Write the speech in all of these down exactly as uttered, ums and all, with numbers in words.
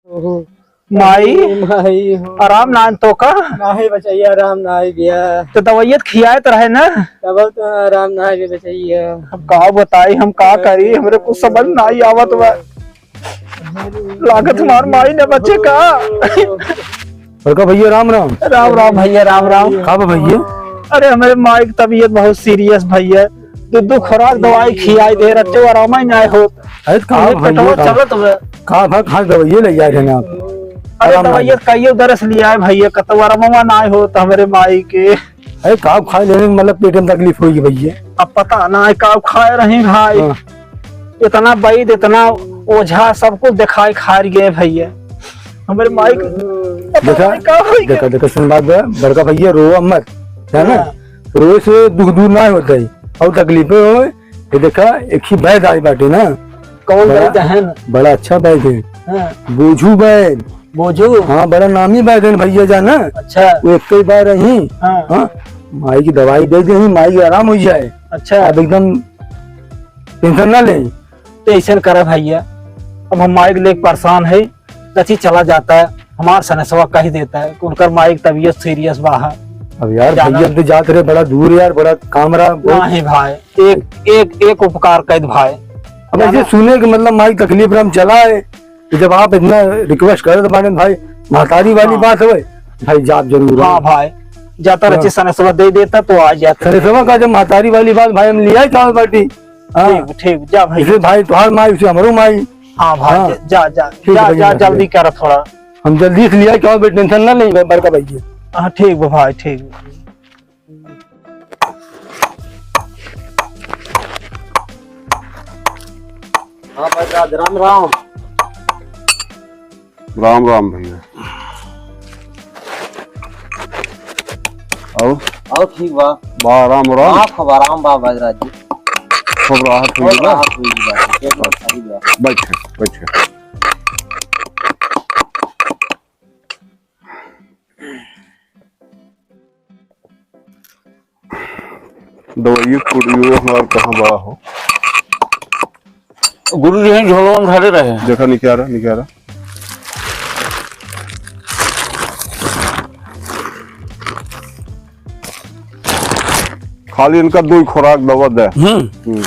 ओहो। माई, माई हो। आराम नाहीं तो का? नाहीं बचैया, आराम नाहीं भैया। तो दवाइयत खियाए तो रहे ना? तब तो आराम नाहीं बचैया। अब का बताई, हम का करी, हमरे कुछ समझ नाहीं आवत बा। लागत हमार माई न बचे का? बड़का भैया राम राम। राम राम भैया, राम राम। का बा भैया? अरे हमरे माई की तबीयत बहुत serious भैया, दू दू खुराक दवाई खियाई दे रहे, आराम ही नाहीं होत। अरे का हमरे भैया, पेटवा का? चलत बा। का भा खास दवाइये ले आए रहे आप? अरे आराम दवाइये नाहीं। कइयो दरस लियाए भैया, कतौ आराम नाहीं होत हमरे माई के। अरे का खाए लेने में मतलब पेट में तकलीफ होई भैया? अब पता नाहीं का खाए रही भाई। हाँ। इतना वैद, इतना ओझा, सब कुछ देखाए खार गए भैया। हमरे माई के पता देखा, नाहीं का होई देखा, गया। देखा, सुन बात बा, बड़का भैया रोवा मत, है ना? हाँ। रोए से दुख दूर नाहीं होत है, और तकलीफें होए। ये देखा, एक ही वैद आई बाटे ना। कौन बड़ा, वैद है ना? बड़ा अच्छा वैद है। हाँ। बोझू वैद। बोझू? हाँ, बड़ा नामी वैद है भैया जाना। अच्छा। वो एक ही बार रही। हाँ। हाँ, माई की दवाई दे दे, माई आराम हो जाए। अच्छा। अब एकदम tension ना ले। तो ऐसन करा भैया, अब हम माई के लेके परेशान है, रची चला जाता है, हमार सनेसवा कह देता है कि उनकर माई की तबीयत serious बा है। अब यार जाना भैया, हम तो जात रहे बड़ा दूर यार, बड़ा काम रहा, बहुत नाहीं भाई, एक, एक, एक उपकार कर दे भाई। अब ऐसे जाना। सुने कि मतलब माई तकलीफ में हम चला है, तो जब आप इतना request करत बाटे भाई, महतारी वाली हाँ। बात होए, भाई जात जरूर हाँ है। भाई, जाता हाँ। रची सनेसवा दे देता तो आ जाता। सनेसवा का जब महतारी वाली बात भाई हम लिया ही चावल बाटी, हाँ। ठीक, ठीक, जा भाई। इसे भाई तोहार माई, उसे हमरो माई। हाँ भाई, हाँ। जा, जा, ठीक जा, है भैया, जा, जा, जल्दी जा। कर थोड़ा। हम जल्दी से लिया, क्या बे, tension ना ले, बड़का भाई जी। हाँ, ठीक बा भाई, ठीक। हाँ भाई, राज राम राम। राम राम भैया। और? और ठीक बा। बा, राम राम। हाँ, खूब आराम बा, बजराज जी। खूब राहत हुई खूब बा। राहत हुई बा। पेट में सही बा। बैठे, बैठे। दवाई पुड़ियो हमार कहाँ बा हो? गुरु जी हैं झोलवा में धरे रहे। देखा निकारा, निकारा। खाली इनका दो खुराक दवा दे। हम्म। हम्म।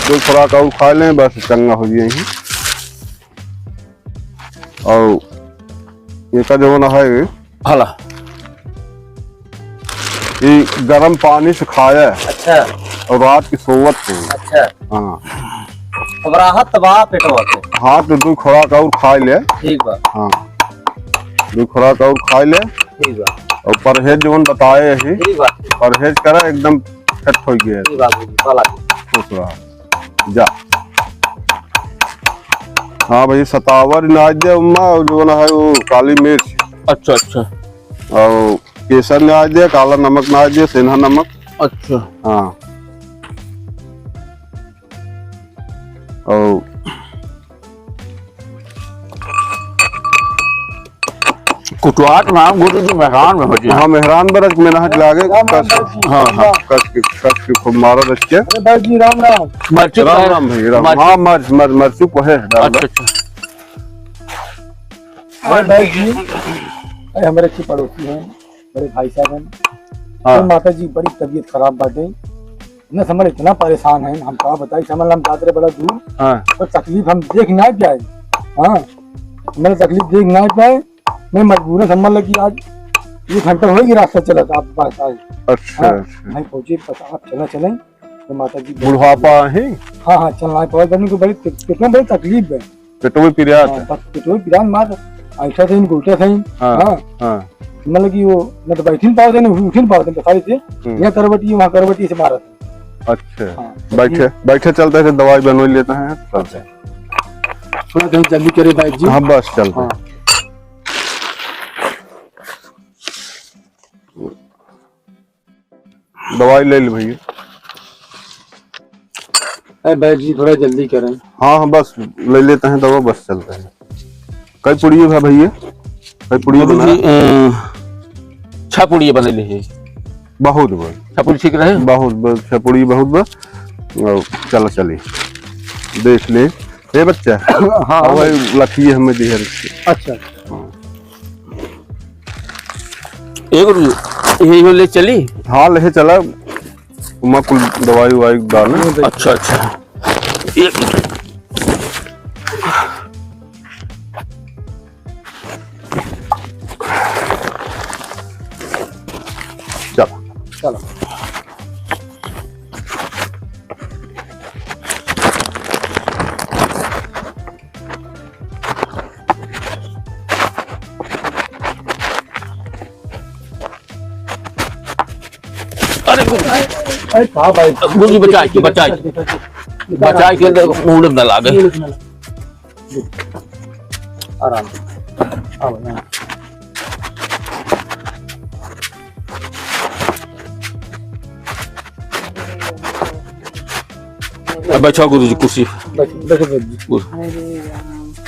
दो खुराक और खा लें, बस चंगा हो जाएंगे। और एका जवन है, हाला। ई गरम पानी से खाया। अच्छा। और रात के सोवत है। अच्छा। हाँ। अब राहत तो बा पेटवा के। हाँ, तो दो खुराक और खा ले। ठीक बा। हाँ। दो खुराक और खा ले। ठीक बा। और परहेज जवन बताए ही। ठीक बा। परहेज करा, एकदम fit हो गया। ठीक बा, बाबूजी, भला। खुश रहा। जा। हाँ भाई, सतावर नाज दे अम्मा, और जवन है वो काली मिर्च। अच्छा, अच्छा। और केसर नाज दे, काला नमक नाज दे, सेंधा नमक। अच्छा। हाँ। और कुटुआत नाम गुरु जी मेहरान में हो जी। हाँ, मेहरान बरस में नहज लागे, राम राम कस, बाबू जी। हाँ, हाँ, कस के, कस के खूब मारा रच के। अरे बाबू जी, राम राम। मर्ची राम कहे? राम भाई, राम। मर्ची। हाँ, मर्च, मर्च, मर्चू को है, राम अच्छा, राम। अच्छा। अरे बाबू जी, अरे हमारे अच्छे पड़ोसी हैं, बड़े भाई साहब हैं। हाँ। तो माता जी बड़ी तबीयत खराब बाटे। इतना समझ इतना परेशान है, हम का बताई, समझ हम जात रहे बड़ा दूर। हाँ। तो तकलीफ हम देख ना पाए। हाँ, मैंने तकलीफ देख ना पाए। मैं मजबूरन समझ लग कि आज एक घंटा हो गया रास्ता चलत आप पास आए। अच्छा, हाँ, अच्छा। भाई पहुँचे, बस आप चला चलें, तो माता जी बुढ़ापा है? हाँ, हाँ, चल ना पाए, बनी को बड़ी, पेट में बड़ी तकलीफ है। पेटवे पिरात हाँ, है। बस पेटवे पिरात मार, ऐसा थे, इनको उल्टा थे। हाँ, हाँ। हाँ। मतलब कि वो न तो बैठ नहीं पावत है, न उठ नहीं पावत है, सारी से हम्म। यहाँ करवटी, वहाँ करवटी से मारत है। अच्छा। हाँ, बैठे, बैठे चलते हैं, दवाई बनवा लेते हैं, चलते हैं। थोड़ा कहीं जल्दी करे बाबू जी। हाँ, बस चलते हैं। हाँ। दवाई ले ले भैया। अरे बाबू जी, थोड़ा जल्दी करें। हाँ, हाँ, बस ले लेते हैं दवा, बस चलते हैं। कई पुड़िया है भैया? कई पुड़िया गुरु बना? जी, अ, छह पुड़िया बने ले है। बहुत बा। छह पुड़ी ठीक रहे? बहुत बा, छह पुड़ी बहुत बा। और चलो, चलिए, देख ले। ए बच्चा। हाँ, हाँ, हाँ भाई, भाई। लखिए हमें दिहे रखिए। अच्छा। हाँ। ए गुरु, यही हो ले चली? हाँ, ले चला। उमा कुल दवाई उवाई डालना। अच्छा, अच्छा। एक चलो। चलो। अरे गुरु। अरे का भाई? गुरु जी, बचाए के, बचाए के। बचाए के, मुंह न लागे। आराम से। आओ, यहाँ। अब बैठो गुरु जी, कुर्सी। बैठो, बैठो, बैठो। गुरु।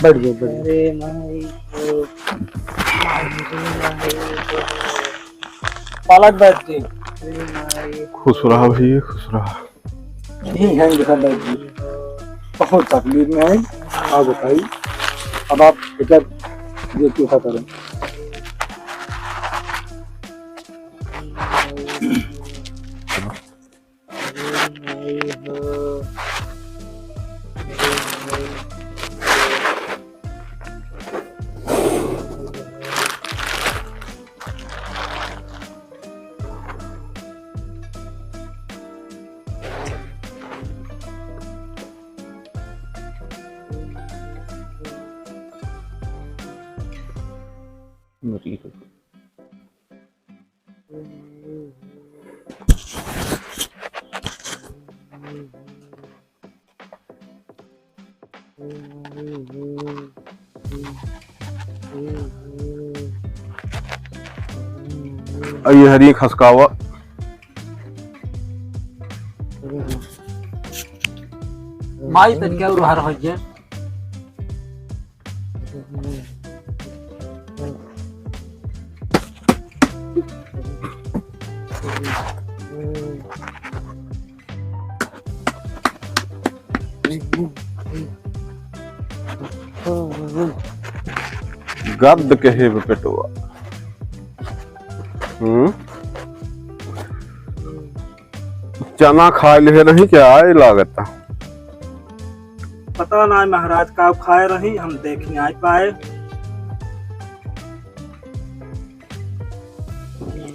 बैठ जाओ, बैठ जाओ। अरे माई हो, माई रे माई हो। पालक बैठ जी। अरे माई। खुश रहा भैया, खुश रहा। यही है इनका दर्द जी। बहुत तकलीफ में है। आप बताइए, अब आप बेटा ये क्या करें? अब ये हरी खसकावा। माई तनिका उधार हो गया। गद कहे बे पेटवा। हम्म? चना खाए लिहे नहीं क्या आए लागत? पता ना महाराज, का खाए रही, हम देख नहीं आए पाए।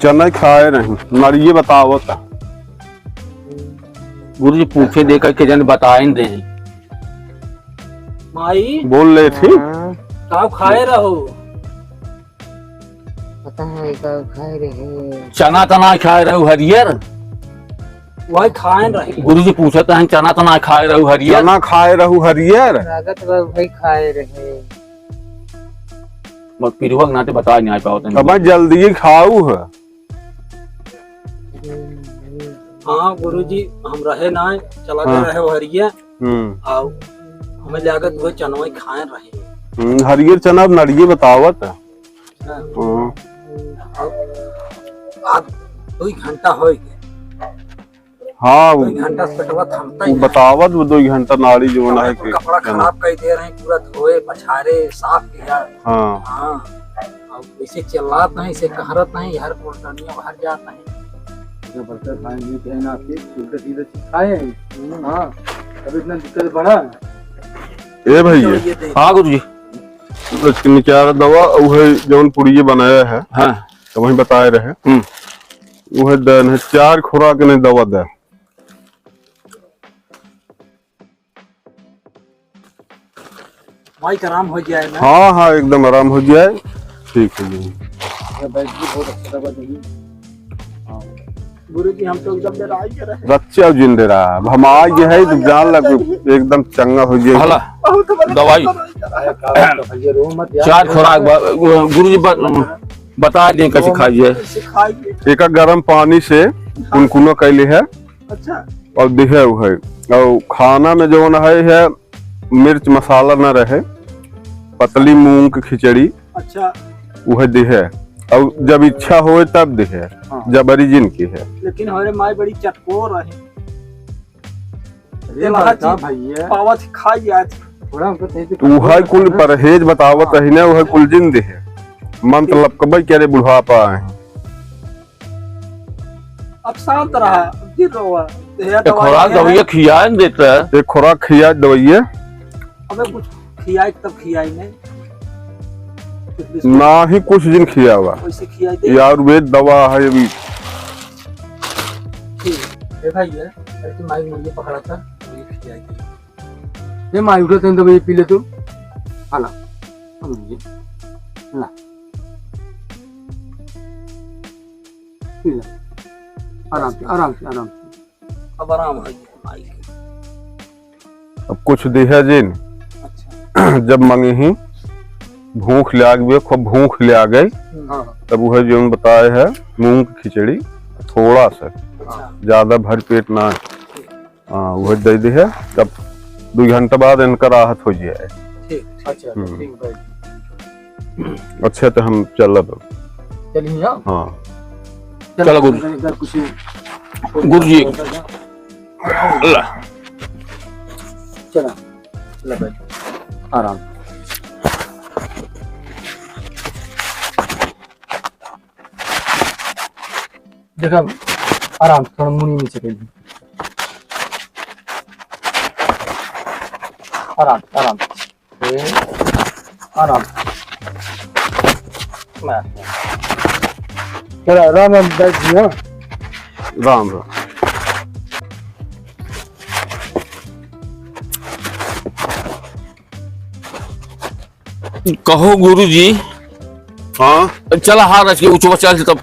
चना खाए रही, नरिये बतावत। गुरु जी पूछे दे करके जन बताए दे। माई। बोल ले थी। हाँ। का खाए रहो? पता है का खाए रहे। चना तना खाए रहो हरियर। वही खाए रहे। गुरु जी पूछत हैं, चना तना खाए रहो हरियर। चना खाए रहो हरियर। लागत बा वही खाए रहे। बस पिरुआ के नाते बता नहीं आ पावत है। अब जल्दी ही खाऊ है। हाँ गुरुजी, हम रहे ना, चला गए हाँ। रहे हरिया। हम्म। आओ, हमें लागत हुए चनवे खाए रहे। हम्म, हरियर चना अब नड़िए बतावत है। हाँ। हाँ। अब, अब दो घंटा हो गया। हाँ, दो घंटा से पेटवा थमता ही वो ना। बतावत वो दो घंटा नाड़ी जो ना है कि कपड़ा खराब कर दे रहे हैं, पूरा धोए, पछारे, साफ किया। हाँ। हाँ। अब इसे चिल्लात नहीं, इसे कहरत नहीं, हर कोल्टनिया बाहर जात नहीं। इतना बर्तन खाए नहीं थे ना, फिर उल्टा सीधा चीज खाए हैं। हाँ, अब इतना दिक्कत बढ़ा। ए भैया। ये देख। हाँ गुरुजी। बस निचारा दवा, उहे जौन पुड़िये बनाया है, हाँ। तो वही बताए रहे। हम्म। उहे देन है, चार खुराक ने दवा दे। माई का आराम हो जाए ना? हाँ, हाँ, एकदम आराम हो जाए। ठीक हो जाए। ये बैठ भी बहुत अच्छा दवा देगी। हाँ। गुरु जी, हम तो एकदम डराई के रहे। रक्षा जिंदे रहा। अब हम आ गए हैं, तो जान लग एकदम चंगा हो जाए। हला। बहुत बड़ा दवाई। डराई के रहे। अरे, का बात है, ये रो मत यार। चार खुराक बा-, गुरु जी बा-, बता दें कैसे खाइए। कैसे खाइए? एक गरम पानी से गुनगुना कर ले है। अच्छा। और दिहे उहे। और खाना में जौन है, है मिर्च मसाला न रहे, पतली मूंग की खिचड़ी, अच्छा। उहे दिहे। और जब इच्छा होए तब दिहे, हाँ। जबरी जिनकी है। लेकिन हमारे माई बड़ी चटकोर रहे। अरे तेलहा बड़का चीज भैया। पावत खाई आज। थोड़ा हमको तनी से तू है कुल परहेज बतावत हाँ। रही ना, वह कुल जिन दे है। मन तो लपकबे करे बुढ़ापा है। अब शांत रहा, अब गिर रहा हुआ। तो यह एक दवाई खुराक है। दवाइया खियाए न देता है। एक खुराक खियाए दवाइया। अबे कुछ खियाए तब खियाए नहीं। कुछ बिस्कुट ना ही कुछ दिन खिया हुआ। वैसे खियाए दे। ये आयुर्वेद दवा है अभी। ठीक है भाई, ये अरे तू माई मुर्गी पकड़ा था, ये खियाए दे। ये माई उठो, तनी दवाई पी ले तू। हाँ ना, हाँ मुर्गी, ला। पी ले। आराम से, आराम से, आराम से। अब आराम है ये माई के। अब कुछ दिहा जिन। अच्छा। जब मंगी ही, भूख लाग गई, खूब भूख लाग गई। हाँ। तब वह जो बताए है, मूंग की खिचड़ी, थोड़ा सा, अच्छा। ज्यादा भर पेट ना। हाँ, वह दे दी है। तब दो घंटा बाद इनका राहत हो जाए। ठीक, ठीक। अच्छा, हम्म। ठीक भाई। अच्छा, तो हम चलब। चलिए, हाँ। हाँ। चलो, चलो, गुरु। इधर, इधर कुछ गुरु जी। ला। चला, चला बैठ। आराम। देखा, आराम से, थोड़ा मुड़ी नीचे कर ली। आराम, आराम। ए, आराम। चला, राम राम दाई जी, हाँ। राम राम। कहो गुरुजी। हाँ? चला, हाँ, रच के ऊँच बचा से तब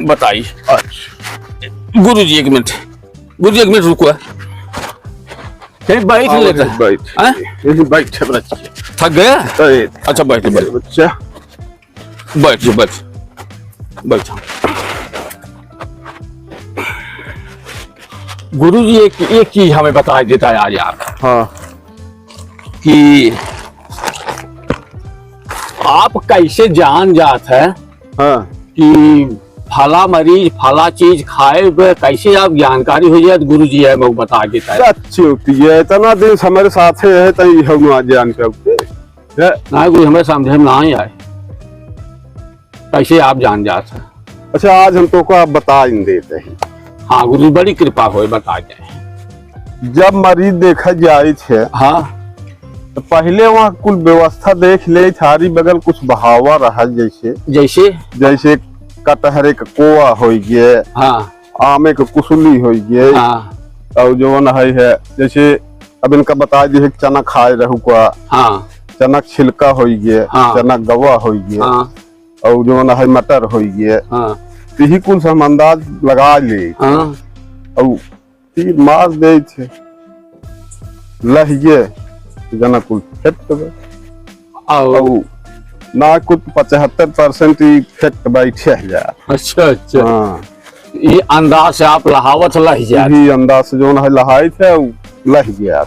बताई। अच्छा। गुरुजी, एक मिनट। गुरुजी, एक मिनट रुको। कहीं बैठ आओ, लेता। बैठ। हाँ? यहीं बैठ, रच के। थक गया? अरे। अच्छा, बैठ, बैठ। बच्चा। बैठ, बैठ। बैठ। गुरुजी, एक, एक चीज हमें बता देता यार, यार। हाँ। कि आप कैसे जान जात है हाँ। कि फला मरीज फला चीज खाए बे, कैसे आप जानकारी हो जाए, गुरुजी है, मैं बता देता है। अच्छी होती है, इतना दिन से हमारे साथ है, तो ये हम आज जान के आते हैं। ना, गुरु, हमें समझे में ना ही आए। कैसे आप जान जात है? अच्छा, आज हम तोका बताइन देत ही। हाँ गुरु, बड़ी कृपा होए, बता दे। जब मरीज देखा जाइत है, हाँ। तो पहले वहाँ कुल व्यवस्था देख ले, चारी बगल कुछ बहावा रहा, जैसे जैसे? जैसे कटहरे के कोआ होइ गए, हाँ। आमे के कुसुली होइ गए, हाँ। और जौन है, है, जैसे अब इनका बता दी है, चना खाए रहू का, हाँ। चना के छिलका होइ गए, हाँ। चना के गवा होइ गए, हाँ। और जौन है मटर होइ गए, हाँ। तो यही कुल से हम अंदाज लगा ले। हाँ। और तीर मार दे थे, लह गए, जना कुल फेंक देबे। और और ना कुछ पचहत्तर percent ही फेंक बैठे है यार। अच्छा, अच्छा। हाँ। ये अंदाज से आप लहावत लह जात। यही अंदाज से जौन है लहाई थे, वो लह गया।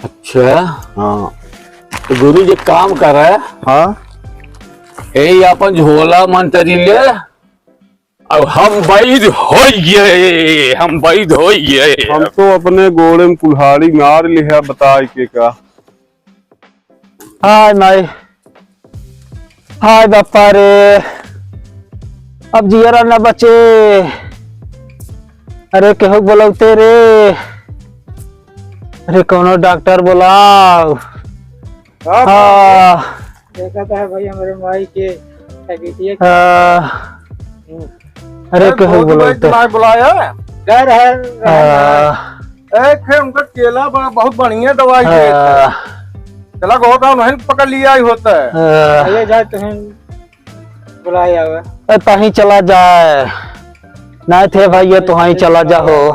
अच्छा। हाँ। तो गुरु जी काम करे। हाँ। ए, अपन झोला मंतरी ले, अब हम बैद होइ गए, हम बैद होइ गए। हम तो अपने गोड़े में कुल्हाड़ी मार ली है, बताए के का। हाय माई, हाय बापा रे, अब जियरा न बचे। अरे केहू बोलौते रे, अरे कौनो डॉक्टर बोलाओ। हाँ। हाँ। देखा था भाई हमारे माई के तबीयतिया के। हाँ। हम्म। अरे अरे केहू बहुत बोलौते। माई बुलाया। घर है, घर है। हाँ। ए, खे उनका केला बा, बहुत बढ़िया दवाई देत है। हाँ। चला को होता, उन्हें पकड़ लिया ही होता है। हाँ। ले जाए तो हम बुलाए आवे। ए, तहीं चला जाए। नहीं थे भाई, ये तहीं चला जाओ।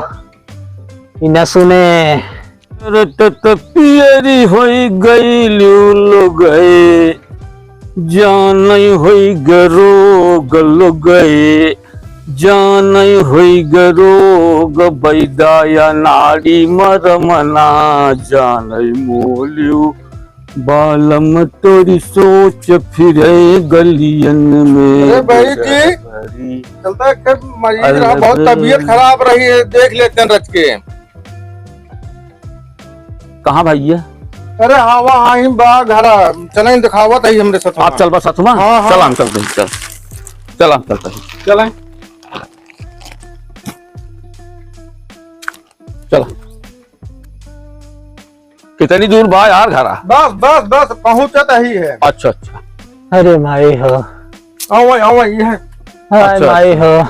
ई न सुने। रतत पियरी होई गईलू लोगए, जानई होई ग रोग लोगए, जानई होई ग रोग बैदाया नाड़ी मरमना, जानई मोलियो बालम तोरी सोच फिरे गलियन में। अरे भाई जी, डगडगरी चलता है, कब मरीज रहा, बहुत तबीयत खराब रही है, देख लेते हैं रच के। कहाँ भाई है? अरे हाँ, वहाँ आई बा घरा, चलें दिखावत है हमरे साथ आप वहाँ। चल बस साथ में? हाँ, हाँ। चल हम चलते हैं, चल। चल हम चलते हैं। चलें। चल। कितनी दूर बा यार घरा? बस, बस, बस, पहुँचत ही है। अच्छा, अच्छा। अरे माई हो। आवा, आवा, ये है। हाय अच्छा। माई हो।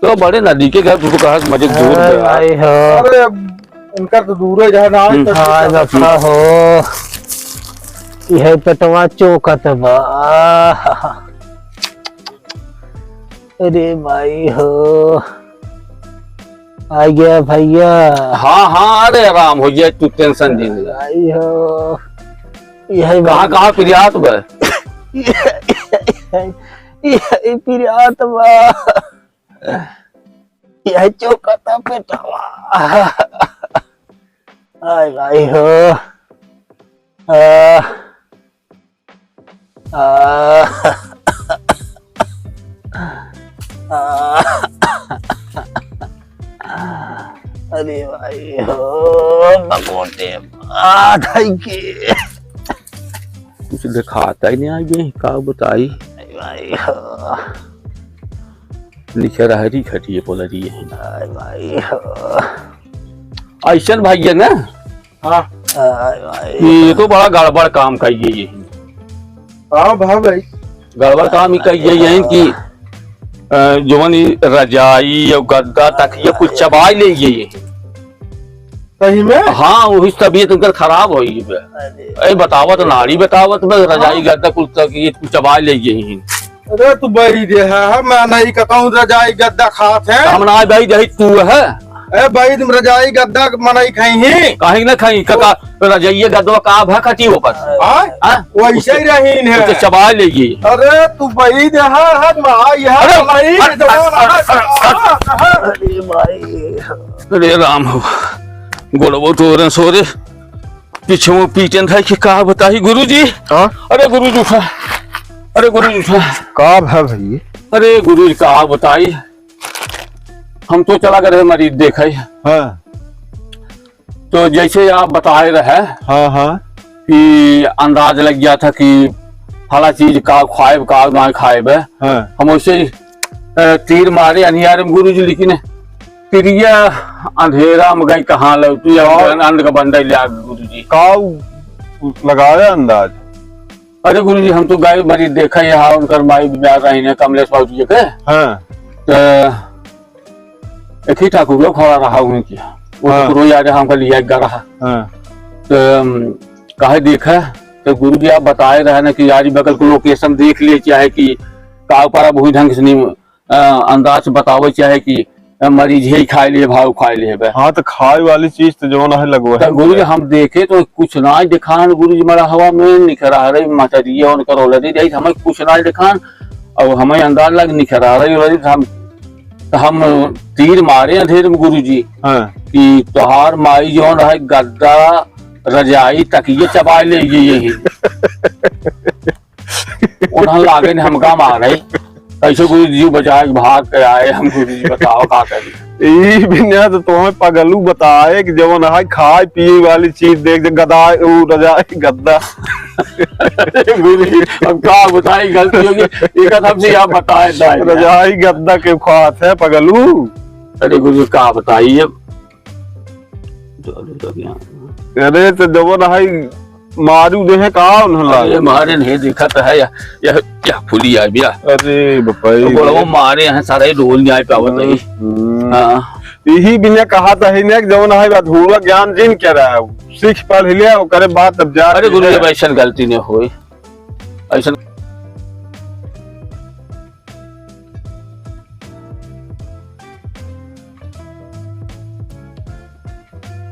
तो बड़े नदी के घर तुझको कहा मजे दूर अरे बा। माई हो। अरे, अब उनका तो दूर है, जहाँ ना आए, हम्म। तो हाय बप्पा हो। यह पेटवा चोकत बा। अरे माई हो। आ गया भैया। हाँ, हाँ, अरे आराम हो गया, तू tension जिन ले। आई हो। यही कहाँ, बात। कहाँ पिरियात बा? यही पिरियात बा। यही चोकता पेटवा। आई भाई हो। आ, आ, आ, अरे भाई हो, बकोटे मार धाई के। कुछ देखात ही नहीं आगे, का बताई? अरे भाई हो। निखरहरी खटिए बोल रही है। अरे भाई हो। ऐसन भाई है ना? हाँ। आय, आय। ये तो बड़ा गड़बड़ काम कइए यही। हाँ, भा भाई। गड़बड़ काम ही कइए यही कि, अ, जवन ई रजाई और गद्दा तकिया कुछ चबाई ले गई यही। सही में? हाँ, वही तबीयत उनकर खराब होई बे। अरे। ए, बतावत नाड़ी बतावत बे, रजाई हाँ। गद्दा कुल तकिया कुछ चबाई ले गई यही। अरे तू बैरी दे है, है, मैं नहीं कहता हूँ रजाई गद्दा खात है। हम ना बैरी दे, तू है। ए बैरी, तुम रजाई गद्दा मनई खाई ही? काहे ना खाई, काका, रजाइए गद्दवा का भा खटी ऊपर। हाँ? हाँ? वैसे ही रहीन है। उसे चबा लेगी। अरे तू बैरी दे है, है, माँ, यह अरे, भाई, अरे, जवान अरे, है। अरे, अरे, अरे भाई। अरे राम हो, गोड़वो तोरे सोरे, पीछे वो पीटन था कि का बताई गुरुजी। हाँ? अरे गुरुजी उठा, अरे गुरुजी उठा। का भा भाई? अरे गुरुजी का बताई, हम तो चला गए रहे मरीज देखे। हाँ। तो जैसे आप बताए रहे हाँ, हाँ। कि अंदाज लग गया था कि फला चीज का खाएब, का ना खाएब। हाँ। हम वैसे ही, अ, तीर मारे अनियारे में गुरुजी, लेकिन तिरिया अंधेरा में गई कहाँ लौटी, हाँ। अन्न का बंडल ले आ गुरुजी। का उ लगावे अंदाज? अरे गुरुजी, हम तो गए मरीज देखा यहाँ, उनकर माई बीमार रही ने, कमलेश बाबू जी के। हाँ। तो एक ही ठाकुर लोग खड़ा रहा हुए किया। वो हाँ। ठाकुर यार हमका लिया गा रहा। हाँ। तो, अम, कहे देखा, तो गुरुजी आप बताए रहे ना कि यार, ई बगल को location देख लिए, चाहे कि का पर अब हुई ढंग से नहीं, अ, अंदाज से बतावे, चाहे कि, अ, मरीज ही खाए लिए, भाव खाए लिए बे। हाँ, तो खाए वाली चीज तो जौन है, लगवा तो है। गुरुजी हम देखे तो कुछ ना दिखान, गुरुजी मरा हवा में निकरा रहे, मचरिया उनकर already जाई, हमें कुछ ना दिखान, और हमें अंदाज लग निकरा रहे, already हम तो हम तीर मारे अंधेर में गुरुजी हाँ। कि तोहार माई जौन रहे गद्दा, रजाई, तकिए चबाए ले गई यही। उन्हन लागे ने हमका मारे। कैसे गुरुजी बजाए के भाग के आए हम गुरुजी, बताओ का करी? ई बिना तो तुम्हें पगलू बताए कि जवन है खाए पिए वाली चीज देख, जे गदा, ऊ रजाई, गद्दा। अरे गुरुजी, अब का बताई, गलती होगी, एक आध हमसे या बताए ना। रजाई गद्दा के खात है पगलू। अरे गुरुजी, का बताई अब? अरे तो जवन है मारू देहे का उन्हें लाग। अरे मारे नहीं दिखत है या, या, या फुली आ गया। अरे बपाई। तो बड़ो मारे हैं, सारे डोल नहीं आ पावत है। हम्म। हाँ। यही बिना कहा था ही ने, जवन है अधूरा ज्ञान जिन कह रहा है, सीख पढ़ लिया, ओकरे बाद तब जा अरे गुरु, जब ऐसन गलती नहीं होई, ऐसन